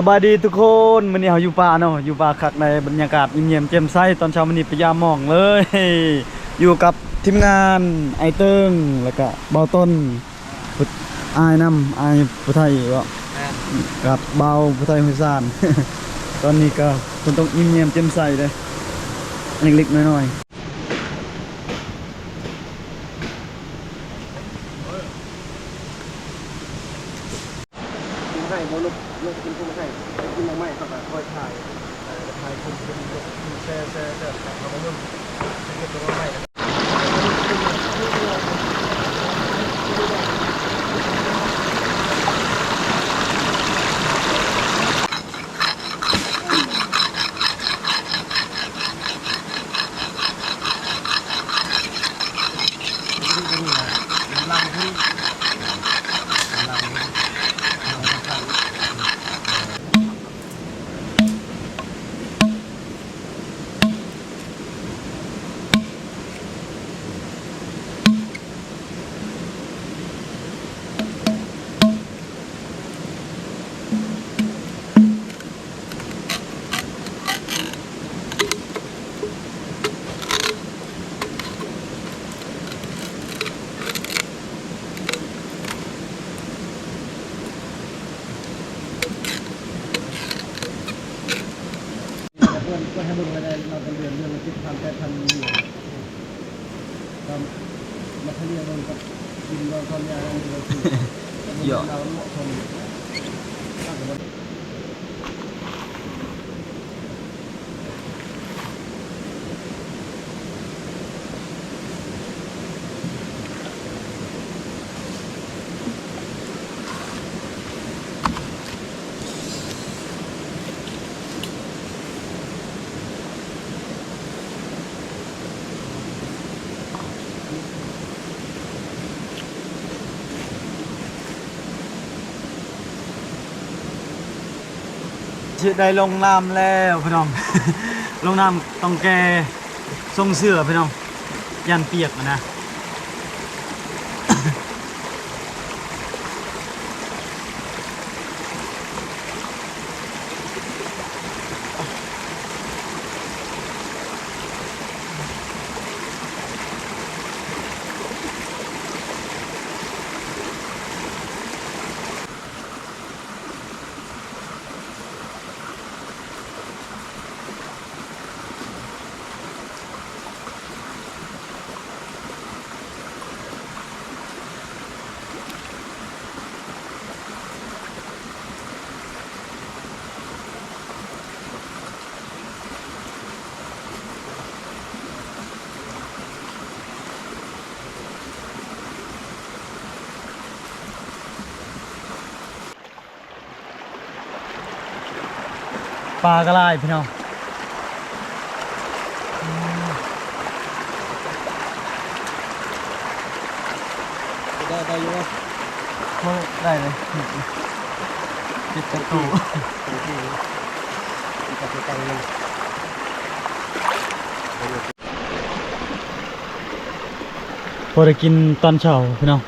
ສະບາຍດີທຸກຄົນ ມື້ນີ້ເຮົາຢູ່ປ່າເນາະ ຢູ່ປ່າຄັກໃນບັນຍາກາດຍິ້ມແຍ້ມແຈ່ມໃສ. ຕອນເຊົ້າມື້ນີ້ໄປຢາມໝອງເລີຍ ຢູ່ກັບທີມງານອ້າຍເຕີງ ແລ້ວກະເບົາຕົ້ນ ຜູ້ ອ້າຍນຳ ອ້າຍຜູ້ໄທເບາະ ແມ່ນ ກັບເບົາຜູ້ໄທຫ້ວຍຊານ. ຕອນນີ້ກະຄົນຕ້ອງຍິ້ມແຍ້ມແຈ່ມໃສເດ້ ເລັກໆນ້ອຍໆ. ກິນໄຮ່ບໍ່ລູກ ລູກກິນຄົນໄຮ່ ກິນໜໍ່ໄມ້ ເຂົາກໍຄ່ອຍຖ່າຍ ເອີ ຖ່າຍຄົນກິນ ແຊ ແຊ ແຊ ເຂົາບໍ່ເບິ່ງ ເກັບໜໍ່ໄມ້. ເພິ່ນກໍໃຫ້ເບິ່ງໄດ້ ເຮົາກໍເດືອນ ເດືອນລະເຈັດພັນ ແປດພັນ ກໍມາທະເລ່ຍເບິ່ງກັບກິນເບິ່ງຄວາມຍາວ ອັນນີ້ກໍຄື ເໝາະສົມ. ຊິໄດ້ລົງນ້ຳແລ້ວພີ່ນ້ອງ ລົງນ້ຳຕ້ອງແກ່ສົ່ງເສື້ອພີ່ນ້ອງ ຢ້ານປຽກນະ. ປາກໍຫຼາຍພີ່ນ້ອງ ໄດ້ ໄດ້ຢູ່ບໍ່? ບໍ່ໄດ້ເລີຍ ເຈັດແປດໂຕ ພໍໄດ້ກິນຕອນເຊົ້າພີ່ນ້ອງ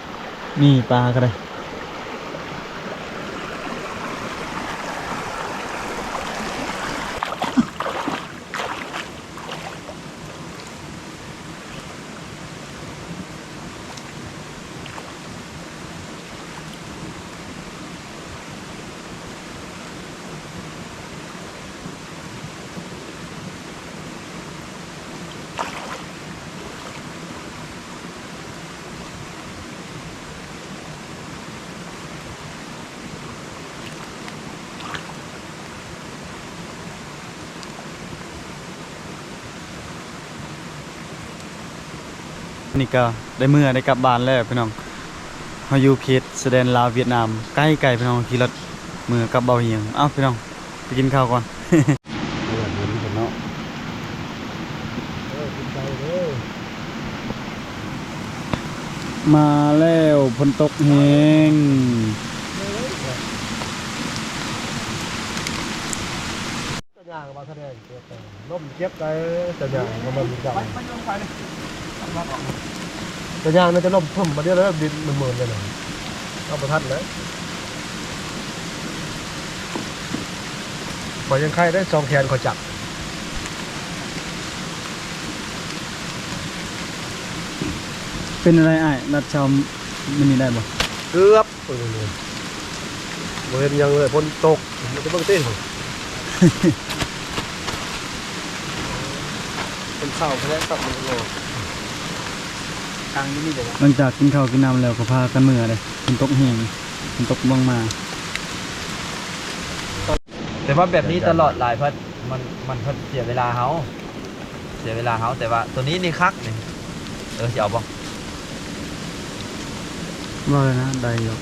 ນີ້ປາກໍໄດ້. ນີ້ກໍໄດ້ເມືອ ໄດ້ກັບບ້ານແລ້ວພີ່ນ້ອງ. ເຮົາຢູ່ເຂດຊາຍແດນລາວຫວຽດນາມ ໃກ້ໆ ພີ່ນ້ອງ ຂີ່ລົດເມືອກັບເບົາຮຽງ. ເອົ້າ ພີ່ນ້ອງ ໄປກິນເຂົ້າກ່ອນ. ເອີ ເຫັນກັນເນາະ ເອີ ດີໃຈເດີ. ມາແລ້ວ ຝົນຕົກແຮງ. ຕາຍ່າງວ່າສະແດງ ລົມເຈັບໄດ໋ ຕາຍ່າງກໍບໍ່ມີເຈົ້າ ຕາຍ່າງໜ້າຈະລົມເພິ່ມມາດຽວແລ້ວ ບິນໝື່ນໆ ເລີຍນະ ເອົາບໍ່ທັນເລີຍ. ຂ້ອຍຍັງໄຄໄດ້ ສອງແຂນຂ້ອຍຈັບ. ເປັນຈັ່ງໃດອ້າຍ ລັດເຊົາມື້ນີ້ໄດ້ບໍ່? ເກືອບ ເອີ ບໍ່ເຫັນຫຍັງເລີຍ ຝົນຕົກ ມັນຈະເບິ່ງຕິ ເປັນເສົາແທ້ ເສົາມັນກໍງໍ ທາງຢູ່ນີ້ເດ້. ຫຼັງຈາກກິນເຂົ້າກິນນ້ຳແລ້ວກໍພາກັນເມືອເດ້ ຝົນຕົກແຮງ ຝົນຕົກບັງມາ. ແຕ່ວ່າແບບນີ້ຕະຫຼອດຫຼາຍພັດ ມັນ ມັນພັດເສຍເວລາເຮົາ ເສຍເວລາເຮົາ ແຕ່ວ່າໂຕນີ້ນີ້ຄັກນີ້ ເອີ ຊິເອົາບໍ່? ບໍ່ເລີຍນະ ໄດ້ຢູ່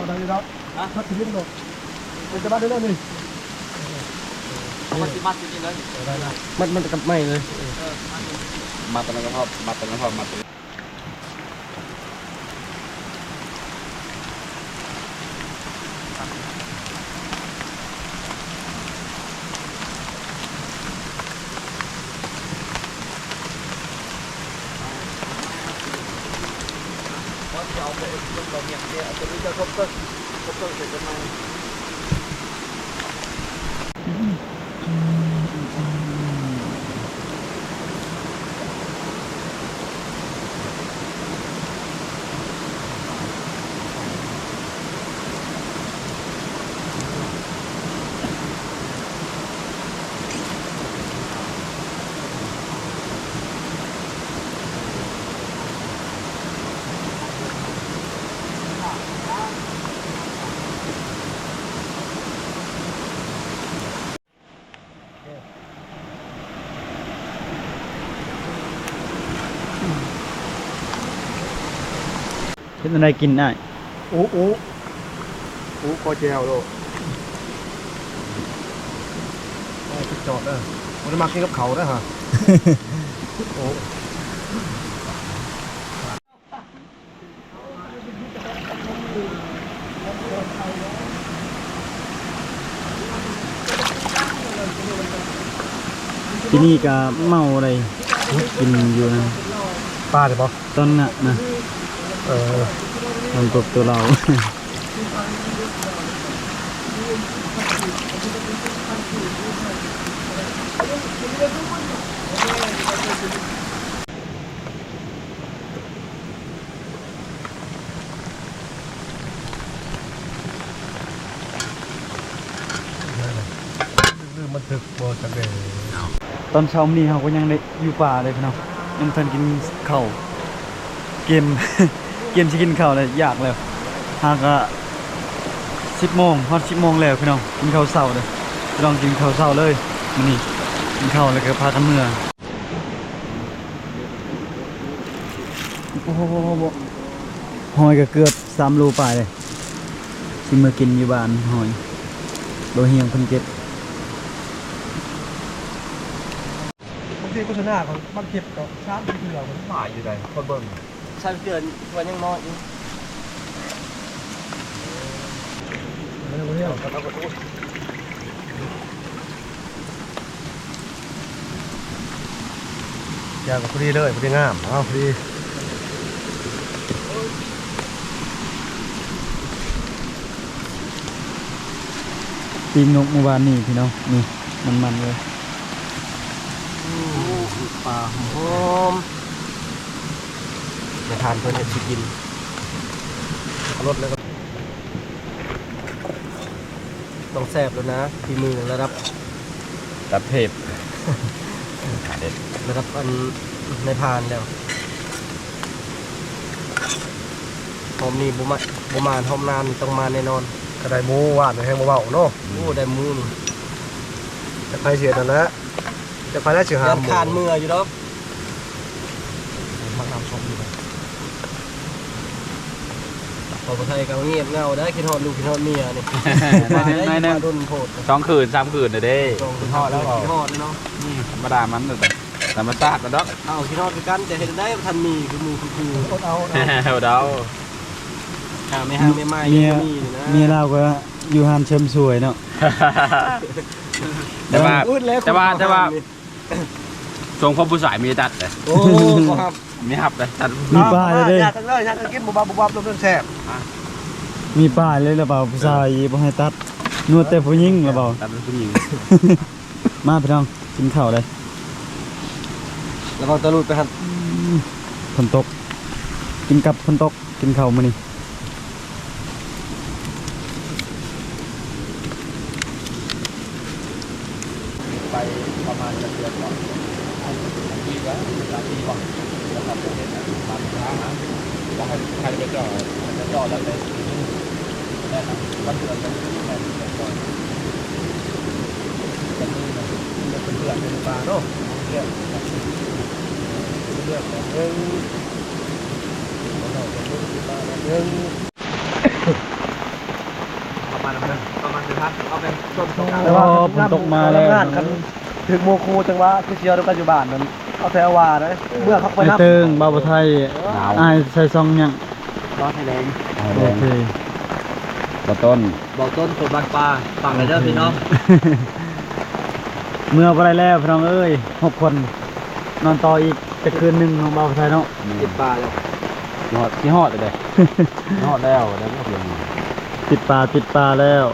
ໄດ້ຢູ່ດອກ ຮະ ມັດຊິຫຼິ້ນໂລດ ເປັນຕາບັດເດີນີ້ ມັດຊິມັດຊິນີ້ເລີຍ ມັດ ມັດກັບໄມ້ເລີຍ ມັດຕົວນັ້ນກໍພໍ ມັດຕົວນັ້ນກໍພໍ ມັດຕົວ ເຮັດແນວໃດກິນອ້າຍ? ອຸ ອຸ ອຸ ຂໍແຈ່ວໂລດ ໂອ້ ສຸດຍອດເດີ ບໍ່ໄດ້ມັກກິນກັບເຂົ້າເດີ ໂອ້. ປີນີ້ກະເມົາໄດ໋ ກິນຢູ່ນະ ປາໄດ້ບໍ່? ຕອນງະນະ ເອີ ຕອນກົບໂຕເຫຼົ້າ. ລືມບັນທຶກບໍ່ຈັກເດ້. ຕອນເຊົ້າມື້ນີ້ເຮົາກໍຍັງໄດ້ຢູ່ປ່າເດ້ພີ່ນ້ອງ ຍັງບໍ່ທັນກິນເຂົ້າ ກຽມ ກຽມຊິກິນເຂົ້າແລ້ວ ຢາກແລ້ວ ຫາກະສິບໂມງ ຮອດສິບໂມງແລ້ວພີ່ນ້ອງ ກິນເຂົ້າເຊົ້າເດີ້ ພີ່ນ້ອງ ກິນເຂົ້າເຊົ້າເລີຍມື້ນີ້ ກິນເຂົ້າແລ້ວກໍພາກັນເມືອ. ໂອ້ໂຫ ຫອຍກໍເກືອບສາມໂລປາຍເລີຍ ຊິເມືອກິນຢູ່ບ້ານຫອຍ ບໍ່ຮຽງເພິ່ນເກັບ. ບາງທີໂຄສະນາຂອງບາງຄລິບກໍສາມສີ່ເທື່ອ ຫຼາຍຢູ່ໃດ ຂ້ອຍເບິ່ງ ໃສ່ເທື່ອວ່າຍັງນ້ອຍຢູ່. ແຈ່ວກໍພໍດີເລີຍ ພໍດີງາມ ເອົາ ພໍດີ. ປີ້ງນົກມື້ວານນີ້ພີ່ນ້ອງ ນີ້ ມັນໆເລີຍ. ອືມ ປາຫອມໆ ແມ່ທ່ານເພິ່ນເຮັດຊິກິນ ເອົາລົດແລ້ວກໍ ຕ້ອງແຊບແລ້ວນະ ຝີມືລະດັບ ລະດັບເທບ ລະດັບອັນນາຍພານແລ້ວ. ຮອບນີ້ບໍ່ມາ ບໍ່ມາ ຮອບໜ້ານີ້ຕ້ອງມາແນ່ນອນ. ກະໄດ້ໝູຫວານແຮງບໍ່ເວົ້າເນາະ. ໂອ້ ໄດ້ໝູນີ້ ຈັກໃຜຊິເຮັດຫັ້ນແຫຼະ ຈັກໃຜລະຊິຫາໝູ. ຢ້ານຄານເມືອຢູ່ດອກ. ມັກນ້ຳສົ້ມຢູ່ ບໍ່ໄທກໍງຽບເຫງົາໄດ໋ ຄິດຮອດລູກຄິດຮອດເມຍນີ້. ໜ້ອຍໜຶ່ງ ໜ້ອຍໜຶ່ງ ດົນໂພດ ສອງຄືນສາມຄືນແລ້ວເດ້. ຄິດຮອດແລ້ວ ຄິດຮອດເນາະ. ອືມ ທຳມະດາມັນ ທຳມະຊາດມັນດອກ. ເຮົາຄິດຮອດຄືກັນ ແຕ່ເຮັດແນວໃດ ບໍ່ທັນມີຄືໝູຄືຄູ່ ອົດເອົາ ອົດເອົາ. ຫາແມ່ຮ້າງແມ່ໝ້າຍ ເມຍ ມີນີ້ນະ ເມຍລາວກໍຢູ່ຮ້ານເສີມສວຍເນາະ. ແຕ່ວ່າ ແຕ່ວ່າ ແຕ່ວ່າ ສົ່ງພວກຜູ້ຊາຍມີຕັດເດ້. ໂອ້ ບໍ່ຮັບ ມີຮັບເດ້ ຕັດ. ມີປ້າຍເລີຍເດ້. ຢາກເລີຍ ຢາກກິນບໍ່ບັບບໍ່ບັບ ລົມແຊບ. ມີປ້າຍເລີຍລະເບົາ ຜູ້ຊາຍບໍ່ໃຫ້ຕັດ ນວດແຕ່ຜູ້ຍິງລະເບົາ ຕັດແຕ່ຜູ້ຍິງ. ມາພີ່ນ້ອງ ກິນເຂົ້າເດ້ ລະວັງຕະຫຼຸດໄປຫັ້ນ. ອືມ ຝົນຕົກ ກິນກັບຝົນຕົກ ກິນເຂົ້າມື້ນີ້. ໄປປະມານຈັກເດືອນກ່ອນ ປີກວ່າ ສາມປີບໍ່ ແລ້ວກໍໄປເຮັດ ບາງທາງ ວ່າໃຫ້ ໃຫ້ໄປເຈາະ ໄປເຈາະແລ້ວໄປ ແລ້ວກໍວັນເດືອນ ແລ້ວກໍ ແລ້ວກໍ ແລ້ວກໍ ເປັນເພື່ອນເປັນປາເນາະ ເລື່ອງ ເລື່ອງຂອງເຮົາ ເຮົາເປັນເລື່ອງປາເຮົາ. ເອົາມານຳເດີ ເອົາມາເດີ ເອົາໄປຊົມສົງການ. ໂອ້ ຝົນຕົກມາແລ້ວ ທຳງານກັນ ຖືກໝູ່ຄູ່ ຈັ່ງວ່າຄືຊິເອົານຳກັນຢູ່ບ້ານນັ້ນ ເອົາແຖວວ່າເດ້ ເມື່ອເຂົາໄປນຳ ໄອ້ເຕີງ ບ່າວໄທ ອ້າຍໃສ່ຊ່ອງຫຍັງ? ບ່າວໄທແລງ. ໂອເຄ ບ່າວຕົ້ນ ບ່າວຕົ້ນ ຄົນບ້ານປ່າ ຝາກໄວ້ເດີພີ່ນ້ອງ. ເມື່ອບໍ່ໄດ້ແລ້ວພີ່ນ້ອງເອີຍ ຫົກຄົນ ນອນຕໍ່ອີກຈັກຄືນໜຶ່ງເນາະ ບ່າວໄທເນາະ. ຕິດປ່າແລ້ວ ຊິຮອດ ຊິຮອດແລ້ວເດ້ ຮອດແລ້ວ ໄດ້ບໍ່ເພິ່ນ ຕິດປ່າ ຕິດປ່າແລ້ວ.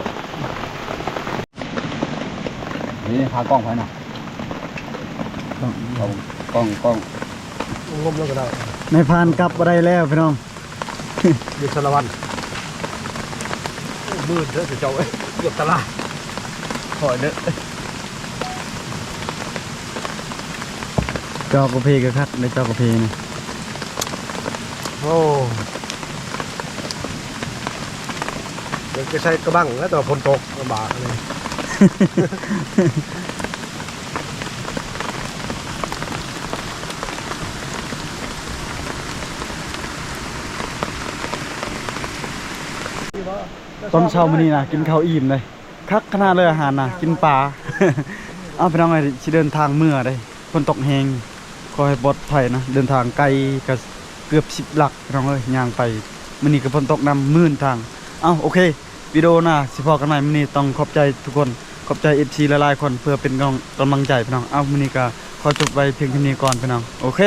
ນີ້ຂາກ້ອງໃຜນະ? ກ້ອງ ກ້ອງ ກ້ອງ ງົມແລ້ວກໍໄດ້. ນາຍພານກັບບໍ່ໄດ້ແລ້ວພີ່ນ້ອງ ຢູ່ສາລະວັນ. ໂອ້ ມື່ນເດີເຈົ້າເອີຍ ເກືອບຕະຫຼາດ ຖອຍເດີ. ຈອກາເຟກໍຄັກເດ້ ຈອກາເຟນີ້. ໂອ້ ເດີກະໃສ່ກະບັງແລ້ວ ແຕ່ວ່າຝົນຕົກລຳບາກເລີຍ. ຕອນເຊົ້າມື້ນີ້ນະ ກິນເຂົ້າອີ່ມເລີຍ ຄັກຂະໜາດເລີຍອາຫານນະ ກິນປາ. ເອົາ ພີ່ນ້ອງເອີຍ ຊິເດີນທາງເມືອເດ້ ຝົນຕົກແຮງ ຂໍໃຫ້ປອດໄພນະ ເດີນທາງໄກກະເກືອບສິບຫຼັກ ພີ່ນ້ອງເອີຍ ຍ່າງໄປ. ມື້ນີ້ກະຝົນຕົກນຳ ມື່ນທາງ. ເອົາ ໂອເຄ ວິດີໂອໜ້າຊິພໍ້ກັນໃໝ່. ມື້ນີ້ຕ້ອງຂອບໃຈທຸກຄົນ ຂອບໃຈເອັຟຊີຫຼາຍໆຄົນ ເພື່ອເປັນກຳລັງ ກຳລັງໃຈ ພີ່ນ້ອງ. ເອົາ ມື້ນີ້ກະຂໍຈົບໄວ້ພຽງເທົ່ານີ້ກ່ອນ ພີ່ນ້ອງ ໂອເຄ.